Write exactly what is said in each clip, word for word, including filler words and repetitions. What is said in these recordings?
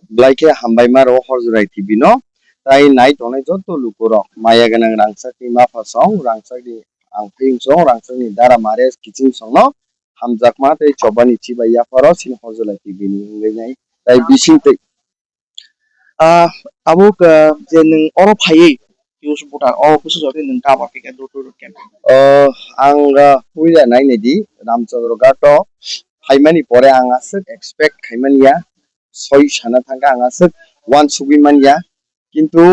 Belai khe hambai ma rwo Horjulai T V no. Tai nai tongnai joto lukurok, maya gwnang rangchakni mapha song, rangchakni angphiyung song, rangchakni dara mare kiching songno hamjakma tei chobani chibai yapharo chini Horjulai T V ni wngwi nai. Tai bising tei Ah, tabuk, ah, je nwng oro phaiwi, youth voter, o busu jodi nwng cover khe khe door to door campaign. Oh, ang, ah, puila nainai di, Ramchandra Ghat o phaimani pore ang aswk expect khaimani ya, soi sana thangkha ang aswk uansugwi manya, kintu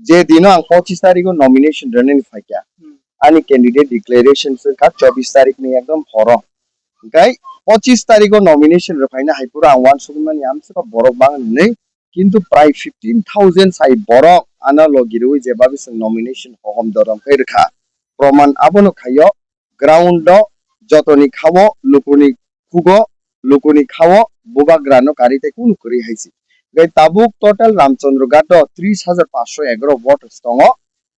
je dino ang pochis tarikh o nomination rwnani phaikha, Hmm. ani candidate declaration se kha chobis tarikh ni ekdom horo. Hwnkhe pochis tarikh o nomination rwphaina hai phuru ang uansugwi mani amswkha borok bang hinwi, kintu prai fifteen thousand sai borok ano logi rwui je babi chwng nomination hohom dorom khe rwkha. Proman abono khaio, ground o jotoni khao lukuni khugo, lukuni khao bubagrano kari tei kunu kwrwi hai se. Hwnkhe tabuk total Ramchandra Ghat o tris hajar panchsho egaroh voters tongo,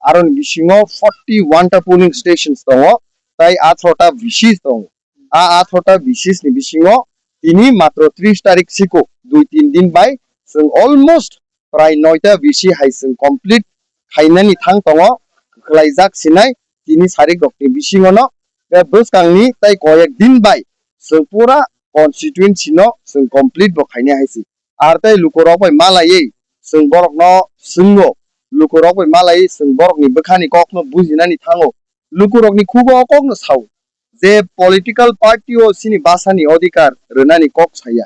aroni bisingo forty one ta polling stations tongo, tai atharo ta V Cs tongo. A atharo ta V Cs ni bisingo tini matro tris tarik siko, dui tin din bai chwng almost prai noita V C hai chwng complete khainani thang tongo, khlaijak sinai tini sarik rokni bisingono, tei bwskangni tei koyek din bai chwng pura constituency no chwng complete bo khainai hai se. Ar tei lukurok bai malaiwi chwng borokno swngo, lukurok bai malaiwi chwng borokni bwkhani kokno bujinani thango, lukurokni khugo o kokno sao je political party o chini basani odhikar rwnani kok saya,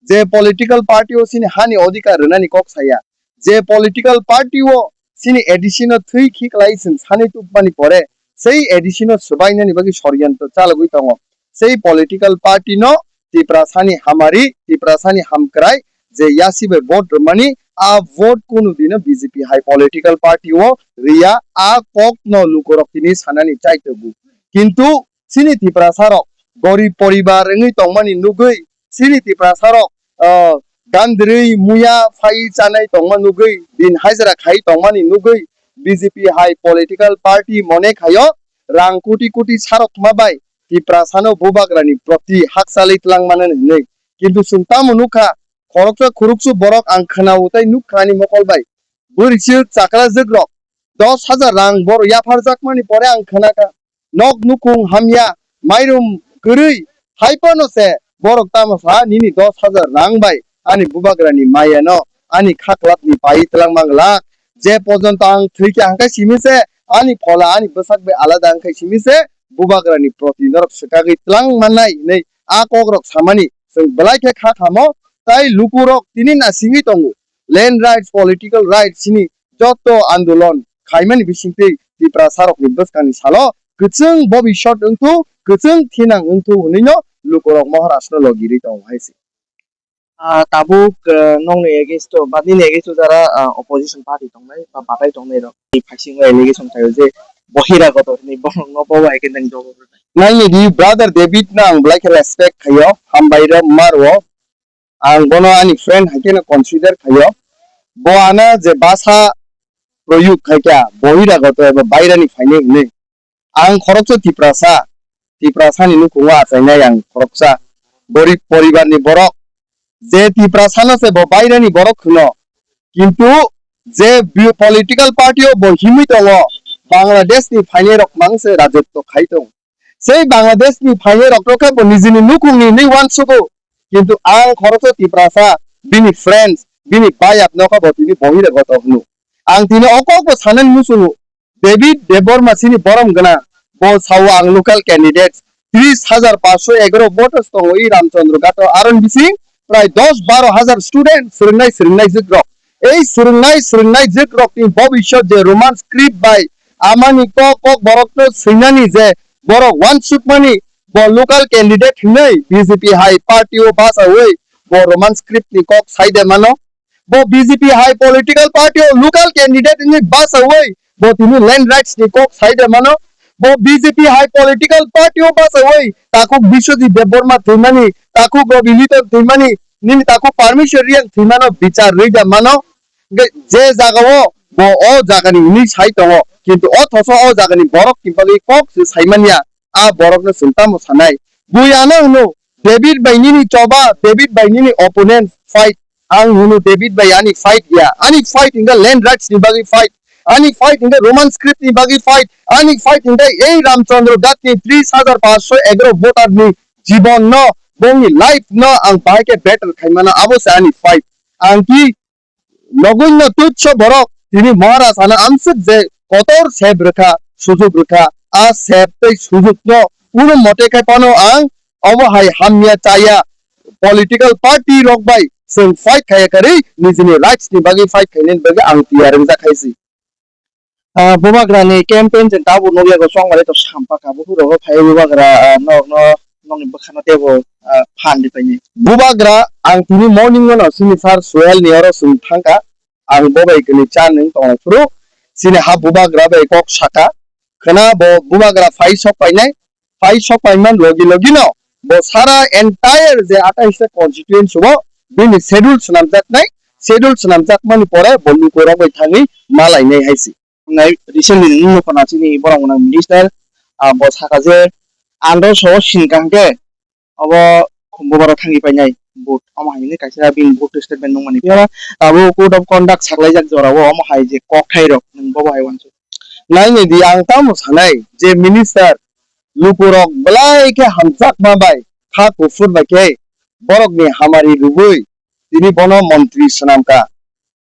je political party o chini hani odhikar rwnani kok saya, je political party o chini A D C no thwi khiklai chwng sanwi tubmani pore sei A D C no swbainani bagwi soryanto chalogwi tongo. Sei political party no Tiprasani hamari, Tiprasani hamkrai je yasi bai vote rwmani, a vote kunu dino B J P hai political party o riya, a kok no lukurok tini sanani chaitogo. Kintu chini Tiprasa rok gorib poribar wngwi tongmani nugwi, chini Tiprasa rok, ah, gandrwi muya phai chanai tongma nugwi, din hajra khai tongmani nugwi, B J P hai political party mone khaio rang koti koti sarokma bai Tiprasano bubagrani proti hakchalwi twlang mano hinwi. Kintu chwng tamo nukha, khoroksa khuruksu borok ang khwnao tei nukha ani mokol bai. Bwrwisuk chakrajwk rok dos hajar rang boro yapharjakmani pore ang khwnakha. Nok nukhung hamya, mairum kwrwi, hai phano se borok tamo sa nini dos hajar rang bai ani bubagrani mayano ani khaklapni pai twlang manglak. Je porjonto ang thwikha hwnkhe simi se ani phola ani bwsak bai alada wngkhe simi se bubagrani proti norok swkagwi twlang mannai hinwi a kokrok samani chwng belai khe kha khamo, tai lukurok tini nasingwi tongo. Land rights, political rights chini joto andolon khaimani bisingtwi Tiprasarokni bwskangni salo kwchwng bobisot wngthu, kwchwng thinang wngthu hwnwino lukurok Maharashtra logirwi tongo hai se. Ah, tabuk, ah, nokni against o, ba nini against o jara, ah, opposition party tongnai, ba batai tongnai rok. Ni phaisingo allegation khaio je bohiragoto hinwi borokno bo hai khe nang jobo rwnai. Nangni di brother David no ang belai khe respect khaio, hambai rw ma rwo. Ang bono ani friend hai kheno consider khaio. Bo ano je basa proyog khai kha, bohiragoto eba bairani phainai hinwi. Ang khoroksa Tiprasa, Tiprasani nukhungo achainai ang khoroksa gorib poribarni borok. Je Tiprasano se bo bairani borok hwno, kintu je bi-, political party o bo himwi tongo, Bangladeshni phainairok mang se rajotwo khai tongo. Sei Bangladeshni phainairokno khe bo nijini nukhungni hinwi uansugo, kintu ang khoroksa Tiprasa, bini friends, bini bayapno khe bo tini bohiragoto hwno. Ang tini o kokbo sanani muchungo, David Debbarma chini borom gwnang, bo sao ang local candidates tris hajar panchsho egaroh voters tongo i Ramchandra Ghat o, aroni bising prai dos baro hajar student swrwngnai swrwngnaijwk rok. Ei swrwngnai swrwngnaijwk rokni bobisot je Roman script bai amani kok kok borokno swingnani je borok uansukmani bo local candidate hinwi B J P hai party o bachaui bo Roman script ni kok saide mano. Bo B J P hai political party o local candidate hinwi bachaui bo tini land rights ni kok saide mano. Bo B J P hai political party o bachaui takhuk Biswajit Debbarma thwimani, takhuk Ravi Liton thwimani, nini takhuk Parmeshwar Reang thwimano bichar rwida mano. Hwnkhe je jaga o bo o jaga ni hinwi sai tongo, kintu o thoso o jaga ni borok ni bagwi kok se saimanya, a borok no chwng tamo sanai? Bui ano hwno, David bai nini choba, David bai nini opponent fight Ang hwno David bai ani fight ya. Ani fight hwnkhe land rights ni bagwi fight. Ani fight hwnkhe Roman script ni bagwi fight. Ani fight hwnkhe ei Ramchandra Ghat ni tris hajar panchsho egaro voter ni jibon no, bongni life no ang bahai khe better khaimano, abo se ani fight. Ang ki nogwino tuchso borok tini Maharaj ano amswk je kotor sep rwkha, sujuk rwkha, a sep tei sujukno kunu mote khai phano ang obo hai hamya chaya political party rok bai chwng fight khaiya kwrwi nijini rights ni bagwi fight khainani bagwi ang tiyar wngjak hai si. Ah, bubagra ni campaign chwng tabuk nukya go chwng bai to sampaka buphuru rogo phai bubagra, ah, nok no nokni bwkhano teibo, ah, phan di paini. Bubagra ang tini morning no sini sir Suhel ni oro chwng thangka, ang bo bai kini cha nwng tongo phuru sini ha bubagra bai kok saka khwna bo bubagra phai sok painai. Phai sok paiman logi logi no bo sara entire je atais ta constituency o bini schedule swnamjaknai, schedule swnamjakmani pore bo lukurok bai thangwi malainai hai se. Nai recently nini nukho na chini borok gwnang minister, ah, bo saka je andro so singkang khe obo khumbo bara thangwi painai vote omo hai hinwi kaisa bini vote statement nukmani phiya tabuk code of conduct saklaijak jorao omo hai je kokthai rok nwng bobo hai uansuk. Naini di ang tamo sanai je minister lukurok belai khe hamjakma bai kha kuphur bai khe borokni hamari rwui tini bono montri swnamkha.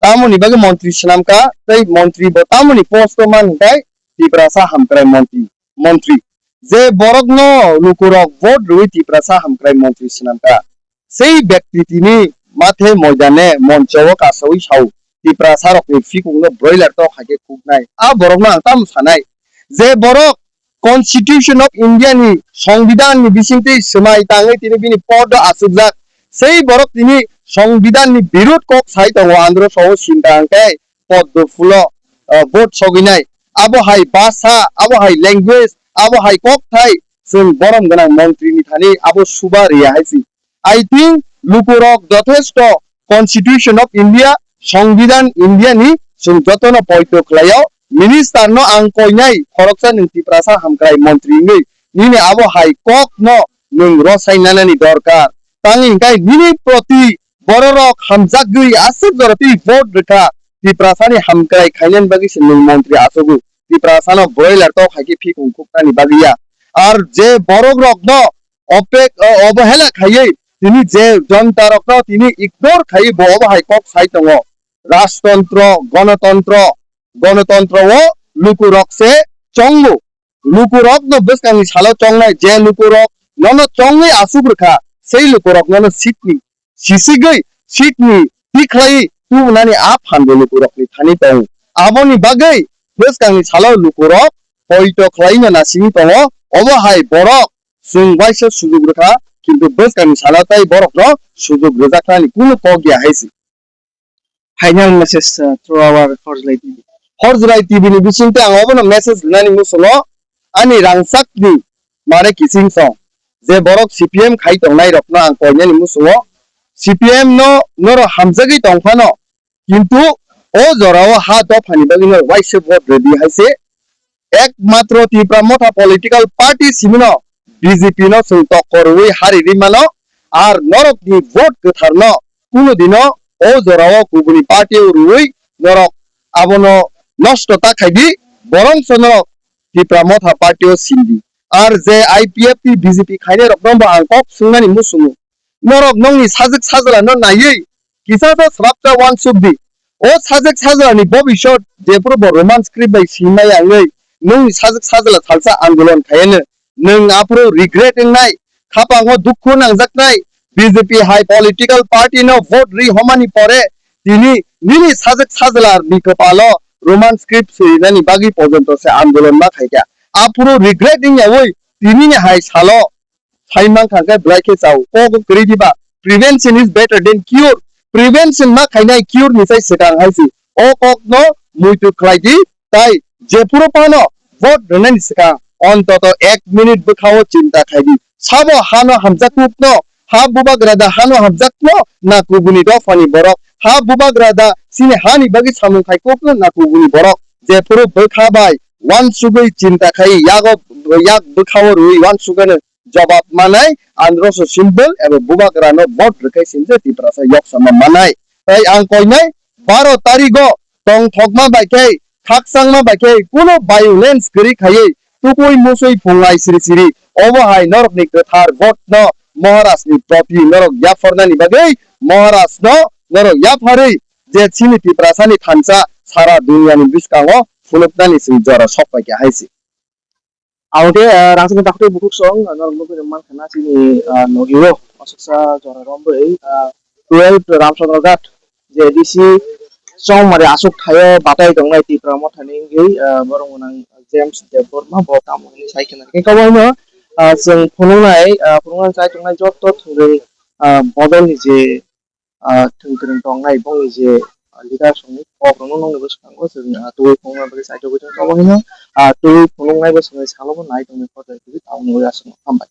Tamoni bagwi montri swnamkha tei montri bo tamoni post o man hwnkhe Tiprasa hamkrai montri, montri. Je borokno lukurok vote rwui Tiprasa hamkrai montri swnamkha. Sei bekti tini mathe moidane moncho o kasaui sao Tiprasa rokni phikungno broiler tok hai khe khuknai. A borokno ang tamo sanai je borok Constitution of India ni, Songbidan ni bisingtwi swmai tangwi tini bini pod o achukjak. Sei borok tini Songbidan ni birud kok sai tongo, andro songo sinta hwnkhe poddo phulo, ah, vote sogwinai. Abo hai bhasha, abo hai language, abo hai kokthai chwng borom gwnang montri ni thani abo suba riya hai si. I think lukurok jothesto Constitution of India, Songbidan India ni chwng jotono poito khlaio. Minister no ang koinai khoroksa nwng Tiprasa hamkrai montri wngwi nini abo hai kok no nwng rosai nanani dorkar. Tangwi hwnkhe nini proti bororok hamjakgwi aswk jorotwi vote rwkha. Tiprasa ni hamkrai khainani bagwi se nwng montri achugo. Tiprasa no broiler tok hai khe phikung khuknani bagwi ya. Ar je borok rok no opek, o-, obohela khaiwi tini je jonta rokno tini ignore khaiwi bo obo hai kok sai tongo. Rajtontro, gonotontro, gonotontro o lukurok se chongo. Lukurok no bwskangni salo chongnai je lukurok nono chongwi asuk rwkha, sei lukurok nono seat ni sisigwi seat ni tikhlai tubunani a phan bo lukurok ni thani tongo. Aboni bagwi bwskangni salo lukurok poito khlaino nasingwi tongo. Obo hai borok chwng waisa sujuk rwkha, kintu bwskangni salo tei borokno sujuk rwjaknani kunu kok ya hai se. Final message, uh, through our Horjlai T V. Horjlai T V ni bisingtwi ang obono message rwnani muchungo ani rangchakni mare kiching song je borok C P M khai tongnai rokno ang koinani muchungo C P M no norok hamjagwi tongphano, kintu o jorao ha dophani bagwi norok waisa vote rwdi hai se. Ekmatro Tipra Motha political party simino B J P no chwng tokko rwui hari ri mano, ar norokni vote kwtharno kunu dino o jorao kubuni party o rwui norok abono nosto ta khaidi, borongso norok Tipra Motha party o sindi. Ar je I P F T B J P khainai rokno bo ang kok swngnani muchungo. Norok nokni sajwk sajla no naiwi kisa sa swrapsa uansuk di. O sajwk sajla ni bobisot jephuru bo Roman script bai sinmaya wngwi nokni sajwk sajla salsa andolon khaiya no. Nwng aphuru regret wngnai, khapango dukhu nangjaknai, B J P hai political party no vote ri homani pore tini nini sajwk sajla ni kwpalo Roman script swinani bagwi pojonto se andolon ma khaikha. Aphuru regret wngyawi tinini hai salo sai mankha hwnkhe belai khe chao. Kok kwrwi diba, prevention is better than cure. Prevention ma khainai cure ni sai swkang hai se. O kok no muitu khlai di, tai jephuru phano vote rwnani swkang ontoto ek minute bwkhao chinta khai di. Sabo hano hamjak kuk no, ha bubagra da hano hamjak no, na kubuni dophani borok. Ha bubagra da chini hani bagwi samung khai kuk no, na kubuni borok. Jephuru bwkha bai uansugwi chinta khai yago yak bwkhao rwui uansugano jobab manai, androso simple eba bubagrano vote rwkhai singsa Tiprasa yoksama manai. tei ang koinai baro tarigo tongthokma bai khe khakchangma bai khe kuno violence kwrwi khaiwi tukui musui phunglai siri siri obo hai norokni kwthar vote no Maharaj ni trophy norok yapharnani bagwi Maharaj no norok yapharwi je chini Tiprasani thansa sara duniani bwskango phunuknani chwng jora sok pai kha hai se. Ang khe, ah, rangchakni takhuk tei bukhuk song, ah, norok nugwi rwngmankha na chini, ah, nogio aswksa jora romwi, ah, twelve Ramchandra Ghat, J D C Chongmari aswk thaio batai tongnai Tipra Mothani wngwi, ah, borok gwnang James Debbarma bo tamo hwnwi sai khna. Khe kabo haino, ah, chwng phunuknai, ah, phunuknai chai tongnai joto thwngwi, ah, bodolni je ah, thwng kwrwng tongnai bongni je, ah, leader songni kokrokno nokni bwskango chwng, ah, tubui phunukna bagwi chaitugwi thangkha. Obo haino, ah, tubui phunuknai bwskango salobo nai tongmani kotor kwrwi tabukni bagwi aswkno hambai.